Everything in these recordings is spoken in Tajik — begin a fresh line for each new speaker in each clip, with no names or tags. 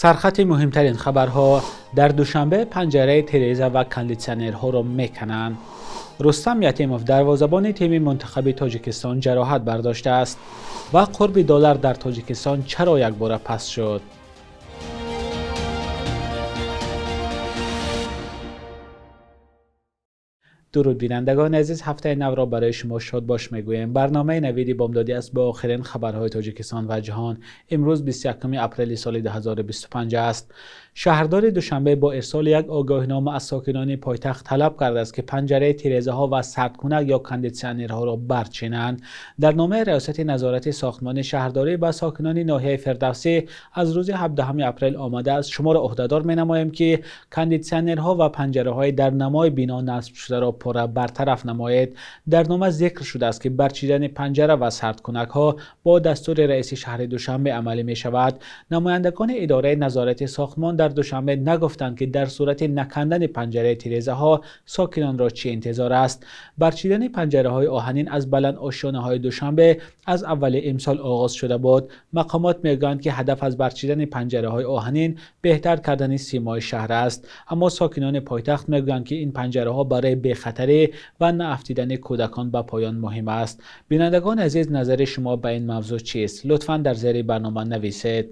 Сархати муҳимтарин хабарҳо: дар Душанбе панҷараи тиреза ва кондитсионерҳоро мекананд. Рустам Ятимов, дарвозабони тими мунтахаби Тоҷикистон, ҷароҳат бардоштааст. Ва қурби доллар дар Тоҷикистон чаро якбора паст шуд? Дуруд бинандагони азиз, ҳафтаи навро барои шумо шодбош мегӯем. Барномаи Навиди Бомдодӣ аст бо охирин хабарҳои Тоҷикистон ва ҷаҳон. Имрӯз 21 апрели соли 2025 аст. Шаҳрдори Душанбе бо ирсоли як огоҳинома аз сокинони пойтахт талаб кардааст, ки панҷараи тирезаҳо ва сардкунак ё кондитсионерҳоро барчинанд. Дар номаи Раёсати назорати сохтмони шаҳрдорӣ ба сокинони ноҳияи Фирдавсӣ аз рӯзи 17 апрел омадааст: шуморо ӯҳдадор менамоем, ки кондитсионерҳо ва панҷараҳои дар намои бино насб шударо пурра бартараф намоед. Дар нома зикр шудааст, ки барчидани панҷара ва сардкунакҳо бо дастури раиси шаҳри Душанбе амалӣ мешавад. Намояндагони идораи назорати сохтмон дар Душанбе нагуфтанд, ки дар сурати накандани панҷараи тирезаҳо сокинонро чӣ интизор аст. Барчидани панҷараҳои оҳанин аз баланд ошёнаҳои Душанбе аз аввали имсол оғоз шуда буд. Мақомот мегӯянд, ки ҳадаф аз барчидани панҷараҳои оҳанин беҳтар кардани симои шаҳр аст. Аммо сокинони пойтахт мегӯянд, ки ин панҷараҳо барои бехатарӣ ва наафтидани кӯдакон ба поён муҳим аст. Бинандагони азиз, назари шумо ба ин мавзӯъ чист? Лутфан дар зери барнома нависед.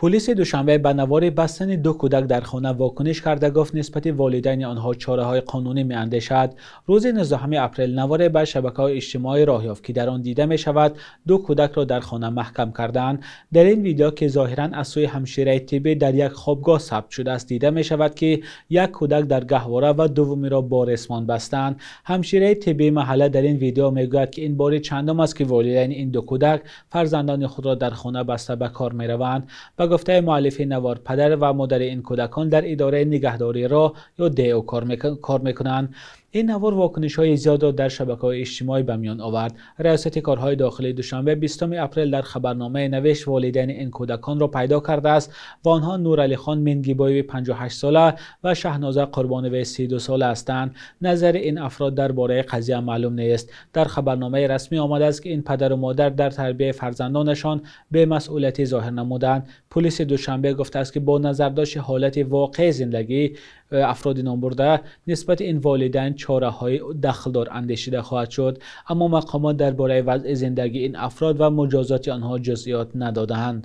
Полиси Душанбе ба навори бастани ду кӯдак дар хона вокуниш карда гуфт, нисбати волидайни онҳо чораҳои қонунӣ меандешад. Рӯзи 19 апрел наворе ба шабакаҳои иҷтимоӣ роҳ ёфт, ки дар он дида мешавад ду кӯдакро дар хона маҳкам кардаанд. Дар ин видео, ки зоҳиран аз сӯи ҳамшираи тиббӣ дар як хобгоҳ сабт шудааст, дида мешавад, ки як кӯдак дар гаҳвора ва дуввумиро бо ресмон бастанд. Ҳамшираи тиббии маҳалла дар ин видео мегӯяд, ки ин бори чандум аст, ки волидайни ин ду кӯдак фарзандони худро дар хона баста ба кор мераванд. Ба гуфтаи муаллифи навор, падар ва модари ин кӯдакон дар идораи нигаҳдории роҳ ё ДО кор мекунанд. Ин навор вокунишҳои зиёдро дар шабакаҳои иҷтимоӣ ба миён овард. Раёсати корҳои дохилии Душанбе 20 апрел дар хабарномаи навишт, волидайни ин кӯдаконро пайдо кардааст ва онҳо Нуралихон Мингибоеви 58 сола ва Шаҳноза Қурбоноваи 32 сола ҳастанд. Назари ин афрод дар бораи қазия маълум нест. Дар хабарномаи расмӣ омадааст, ки ин падару модар дар тарбияи фарзандонашон бемасъулиятӣ зоҳир намуданд. Полиси Душанбе гуфтааст, ки бо назардошти ҳолати воқеии зиндагии афроди номбурда нисбати ин волидайн чораҳои дахлдор андешида хоҳад шуд. Аммо мақомот дар бораи вазъи зиндагии ин афрод ва муҷозоти онҳо ҷузъиёт надодаанд.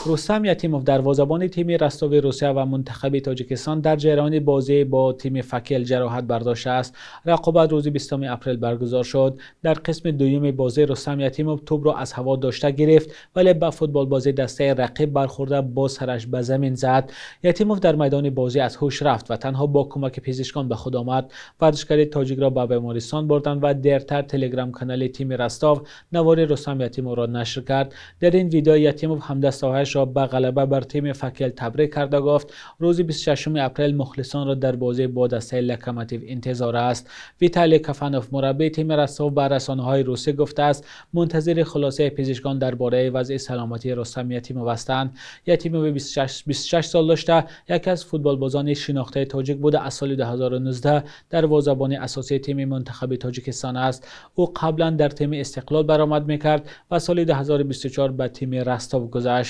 Рустам Ятимов, дарвозабони тими Ростови Русия ва мунтахаби Тоҷикистон, дар ҷараёни бозӣ бо тими Факел ҷароҳат бардоштааст. Рақобат рӯзи 20 апрел баргузор шуд. Дар қисми дуюми бозӣ Рустам Ятимов тӯбро аз ҳаво дошта гирифт, вале ба футболбози дастаи рақиб бархӯрда бо сараш ба замин зад. Ятимов дар майдони бозӣ аз ҳуш рафт ва танҳо бо кӯмаки пизишкон ба худ омад. Варзишгари тоҷикро ба бемористон бурданд ва дертар телеграм-канали тими Ростов навори Рустам Ятимовро нашр кард. Дар ин видео Ятимов ҳамдастаҳояшро ба ғалаба бар тими Факел табрик карда гуфт, рӯзи 26 апрел мухлисонро дар бозӣ бо дастаи Локомотив интизор аст. Виталий Кафанов, мураббии тими Ростов, ба расонаҳои русӣ гуфтааст, мунтазири хулосаи пизишкон дар бораи вазъи саломатии Рустам Ятимов ҳастанд. Ятимов 26 сол дошта, яке аз футболбозони шинохтаи тоҷик буда, аз соли 2019 дарвозабони асосии тими мунтахаби Тоҷикистон аст. Ӯ қаблан дар тими Истиқлол баромад мекард ва соли 2024 ба тими Ростов гузашт.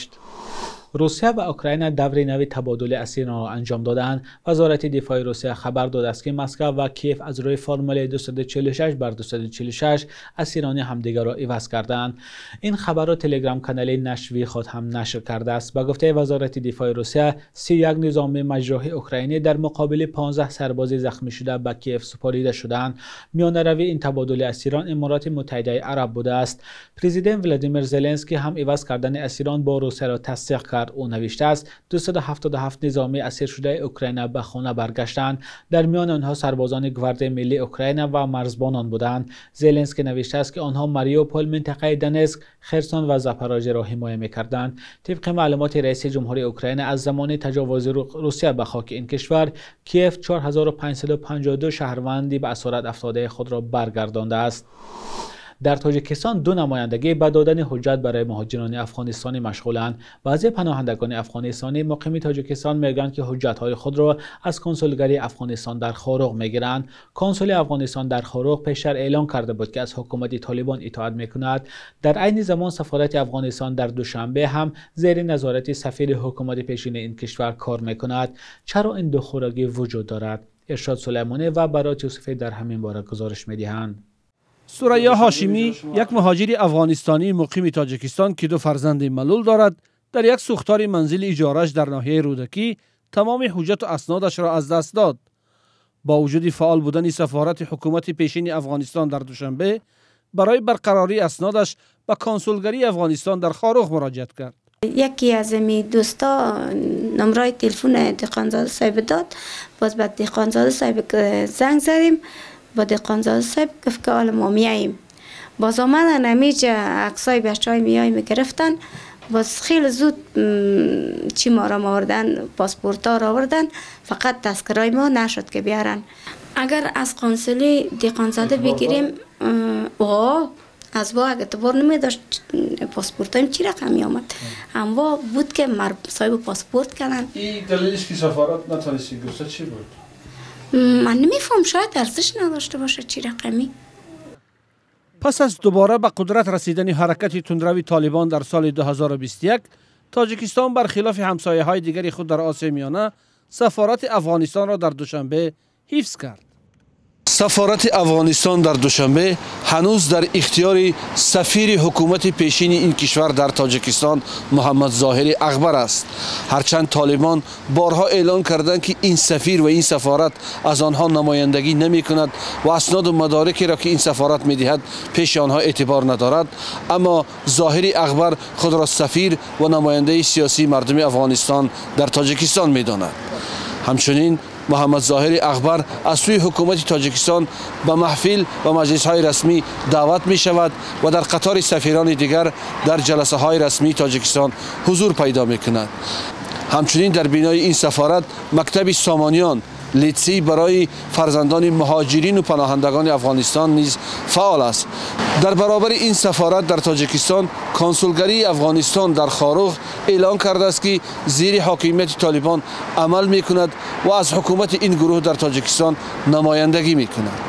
Русия ва Украина даври нави табодули асиронро анҷом додаанд. Вазорати дифои Русия хабар додааст, ки Москва ва Киев аз рӯи формулаи 246 бар 246 асирони ҳамдигарро иваз кардаанд. Ин хабарро телеграм-канали Нашви худ ҳам нашр кардааст. Ба гуфтаи Вазорати дифои Русия, 31 низомии маҷрӯҳи украинӣ дар муқобили 15 сарбози захмӣ шуда ба Киев супорида шудаанд. Миёнаравии ин табодули асирон Имороти Муттаҳидаи Араб будааст. Президент Владимир Зеленский ҳам иваз кардани асирон бо Русияро тасдиқ кард. Ӯ навиштааст, 277 низомии асиршудаи Украина ба хона баргаштанд. Дар миёни онҳо сарбозони Гвардияи миллии Украина ва марзбонон буданд. Зеленский навиштааст, ки онҳо Мариупол, минтақаи Донецк, Херсон ва Запорожьеро ҳимоя мекарданд. Тибқи маълумоти раиси ҷумҳурии Украина, аз замони таҷовузи Русия ба хоки ин кишвар, Киев 4552 шаҳрванди ба асорат афтодаи худро баргардондааст. Дар Тоҷикистон ду намояндагӣ ба додани ҳуҷҷат барои муҳоҷирони афғонистонӣ машғуланд. Баъзе паноҳандагони афғонистонӣ муқими Тоҷикистон мегӯянд, ки ҳуҷҷатҳои худро аз консулгарии Афғонистон дар Хоруғ мегиранд. Консули Афғонистон дар Хоруғ пештар эълон карда буд, ки аз ҳукумати Толибон итоат мекунад. Дар айни замон сафорати Афғонистон дар Душанбе ҳам зери назорати сафири ҳукумати пешини ин кишвар кор мекунад. Чаро ин ду хӯрагӣ вуҷуд дорад? Иршод Сулаймонӣ ва Барот Юсуфӣ дар ҳамин бора гузориш медиҳанд.
Сурайё Ҳошимӣ, як муҳоҷири афғонистонии муқими Тоҷикистон, ки ду фарзанди малул дорад, дар як сӯхтори манзили иҷорааш дар ноҳияи Рӯдакӣ тамоми ҳуҷҷату аснодашро аз даст дод. Бо вуҷуди фаъол будани сафорати ҳукумати пешини Афғонистон дар Душанбе, барои барқарории аснодаш ба консулгарии Афғонистон дар Хоруғ муроҷиат кард.
یکی از می دوستا نمره تلفن دهقانزاده صاحب داد. باز بعد دهقانزاده صاحب زنگ زدیم، با دهقانزاده صاحب گفت که حالا ما میاییم. باز آمدن همیجا عکسای بچهای میایم گرفتن. باز خیلی زود چی ما را آوردن، پاسپورت ها را آوردن، فقط تذکرای ما نشد که بیارن. اگر از قنسولی دهقانزاده بگیریم، از با اگه اعتبار نمی داشت پاسپورت چی رقم می آمد. اما بود که صاحب پاسپورت کردن.
این دلیلش که سفارت نتونستی گفته چی بود؟
من نمیفهم، شاید ارزش نداشته باشه چی رقمی.
پس از دوباره به قدرت رسیدن حرکت تندروی طالبان در سال 2021، تاجیکستان برخلاف همسایه های دیگر خود در آسیای میانه سفارت افغانستان را در دوشنبه حفظ کرد. سفارت افغانستان در دوشنبه هنوز در اختیار سفیر حکومت پیشین این کشور در تاجیکستان محمد ظاهر اخبر است. هرچند طالبان بارها اعلان کردند که این سفیر و این سفارت از آنها نمایندگی نمی کند و اسناد و مدارکی را که این سفارت می دهد پیش آنها اعتبار ندارد، اما ظاهر اخبر خود را سفیر و نماینده سیاسی مردم افغانستان در تاجیکستان می داند. همچنین محمد ظاهر اخبر از سوی حکومت تاجیکستان به محفل و مجلس های رسمی دعوت می شود و در قطار سفیران دیگر در جلسه های رسمی تاجیکستان حضور پیدا می کند. همچنین در بینای این سفارت مکتب سامانیان لیتسی برای فرزندان مهاجرین و پناهندگان افغانستان نیز فعال است. در برابر این سفارت در تاجیکستان کنسولگری افغانستان در خاروغ اعلان کرده است که زیر حاکمیت طالبان عمل می کند و از حکومت این گروه در تاجیکستان نمایندگی می کند.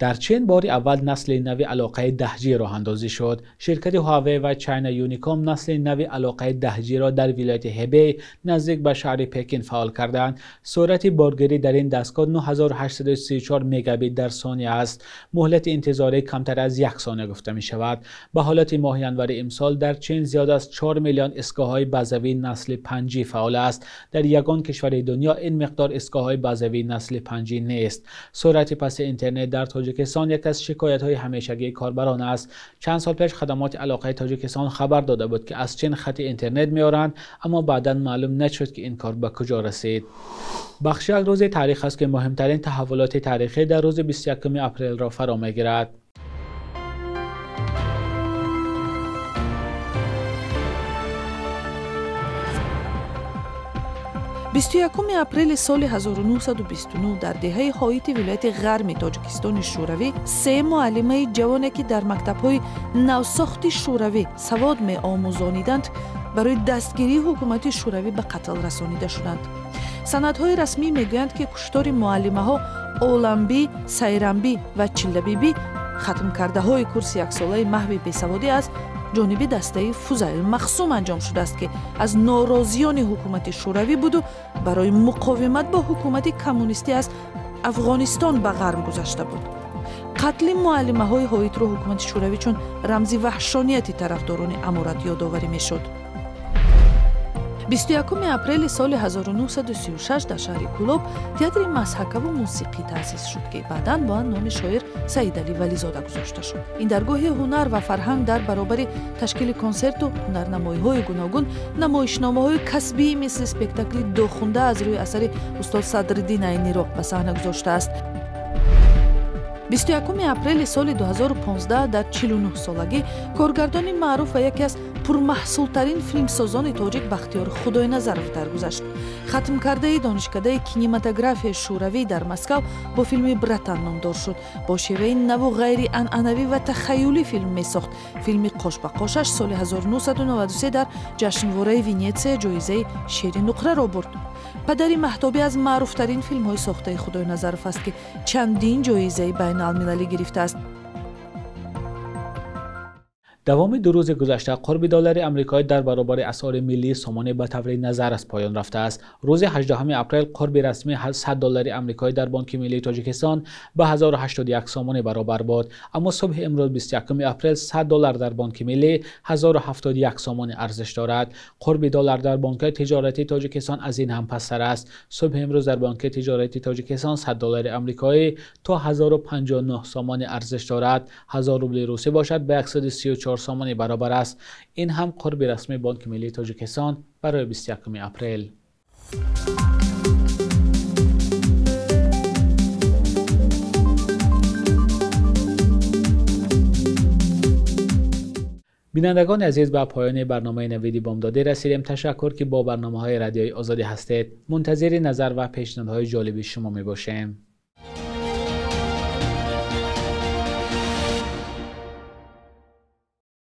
Дар Чин бори аввал насли нави алоқаи 10G роҳандозӣ шуд. Ширкати Huawei ва China Unicom насли нави алоқаи 10G ро дар вилояти Ҳебей наздик ба шаҳри Пекин фаъол карданд. Суръати боргирӣ дар ин дастгоҳ 9834 мегабит дар сония аст. Муҳлати интизорӣ камтар аз як сония гуфта мешавад. Ба ҳолати моҳи январи имсол дар Чин зиёд аз 4 миллион истгоҳҳои базавии насли 5G фаъол аст. Дар ягон кишвари дунё ин миқдор истгоҳҳои базавии насли 5G нест. Суръати паси интернет дар Тоҷикистон яке аз шикоятҳои ҳамешагии корбарон аст. Чанд сол пеш хадамоти алоқаи Тоҷикистон хабар дода буд, ки аз Чин хати интернет меоранд, аммо баъдан маълум нашуд, ки ин кор ба куҷо расид. Бахши як рӯзи таърих аст, ки муҳимтарин таҳаввулоти таърихӣ дар рӯзи 21 апрелро фаро мегирад.
Бисту якуми апрели соли 1929 дар деҳаи Ҳоити вилояти Ғарми Тоҷикистони Шӯравӣ се муаллимаи ҷавоне, ки дар мактабҳои навсохти Шӯравӣ савод меомӯзониданд, барои дастгирии ҳукумати Шӯравӣ ба қатл расонида шуданд. Санадҳои расмӣ мегӯянд, ки куштори муаллимаҳо Оламбӣ, Сайрамбӣ ва Чиллабибӣ, хатмкардаҳои курси яксолаи маҳви бесаводӣ, аз ҷониби дастаи Фузайл Махсум анҷом шудааст, ки аз норозиёни ҳукумати Шӯравӣ буду барои муқовимат бо ҳукумати коммунистӣ аз Афғонистон ба ғарм гузашта буд. Қатли муаллимаҳои Ҳоитро ҳукумати Шӯравӣ чун рамзи ваҳшонияти тарафдорони аморат ёдоварӣ мешуд. 21 апрели соли 1936 дар шаҳри Кӯлоб театри мазҳакаву мусиқӣ таъсис шуд, ки баъдан бо номи шоир Саидалӣ Вализода гузошта шуд. Ин даргоҳи ҳунар ва фарҳанг дар баробари ташкили консерту ҳунарнамоиҳои гуногун, намоишномаҳои касбӣ мисли спектакли Дохунда аз рӯи асари устод Садриддин Айниро ба саҳна гузоштааст. 21 апрели соли 2015 дар 49 солагӣ коргардони маъруф ва яке аз пурмаҳсултарин филмсозони тоҷик Бахтиёр Худойназаров даргузашт. Хатмкардаи донишкадаи кинематографияи Шӯравӣ дар Москав бо филми «Братан» номдор шуд. Бо шеваи наву ғайрианъанавӣ ва тахаюлӣ филм месохт. Филми «Қош ба қошаш» соли 1993 дар ҷашнвораи Венетсия ҷоизаи шери нуқраро бурд. Падари маҳтобӣ аз маъруфтарин филмҳои сохтаи Худойназаров аст, ки чандин ҷоизаи байналмилалӣ гирифтааст.
Давоми ду рӯзи гузашта қурби доллари амрикоӣ дар баробари асъори миллии сомонӣ ба таври назар аз поён рафтааст. Рӯзи 18 апрел қурби расмии 100 доллари амрикоӣ дар Бонки миллии Тоҷикистон ба 1081 сомонӣ баробар буд. Аммо субҳи имрӯз 21 апрел 100 доллар дар Бонки миллӣ 1071 сомонӣ арзиш дорад. Қурби доллар дар бонкҳои тиҷоратии Тоҷикистон аз ин ҳам пасттар аст. Субҳи имрӯз дар Бонки тиҷоратии Тоҷикистон 100 доллари амрикоӣ то 1059 сомонӣ арзиш дорад. 1000 рубли русӣ бошад ба 134 сомонӣ баробар аст. Ин ҳам қурби расмии Бонки миллии Тоҷикистон барои 21 апрел. Бинандагони азиз, ба поёни барномаи Навиди Бомдодӣ расидем. Ташаккур, ки бо барномаҳои Радиои Озодӣ ҳастед. Мунтазири назар ва пешниҳодҳои ҷолиби шумо мебошем.